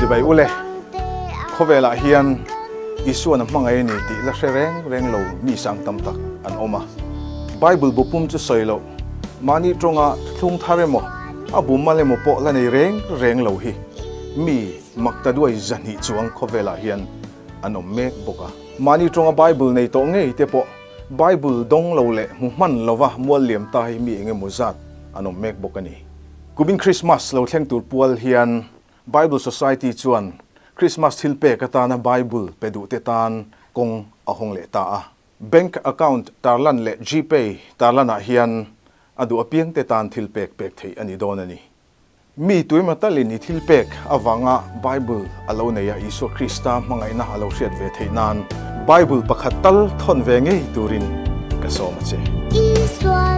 Chibai ule, khawvelah hian Isuan a hmangaih a ni tih la hre reng reng lo mi sang tam tak an awm a. Bible bu pum chu sawi loh, mahni tawnga thuthlung thar emaw, a bu mal emaw pawh la nei reng reng lo hi mi maktaduai 200 chuang khawvelah hian an awm mek bawk a. Mahni tawnga Bible nei tawh ngei te pawh Bible dawng lo leh hmu hman lova mual liam ta hi mi engemaw zat an awm mek bawk a ni. Kumin Krismas lo thleng tur pual hian Bible Society chuan Krismas thil pek atana Bible pe duh te tan kawng a hawng leh ta a. Bank account tarlan leh GPay tarlanah hian a duh apiang te tan thil pek pek theih a ni dawn a ni. Mi tuima talin i thil pek avanga Bible a lo nei a, Isua Krista hmangaihna a lo hriat ve theih nan Bible pakhat tal thawn ve ngei turin ka sawm a che.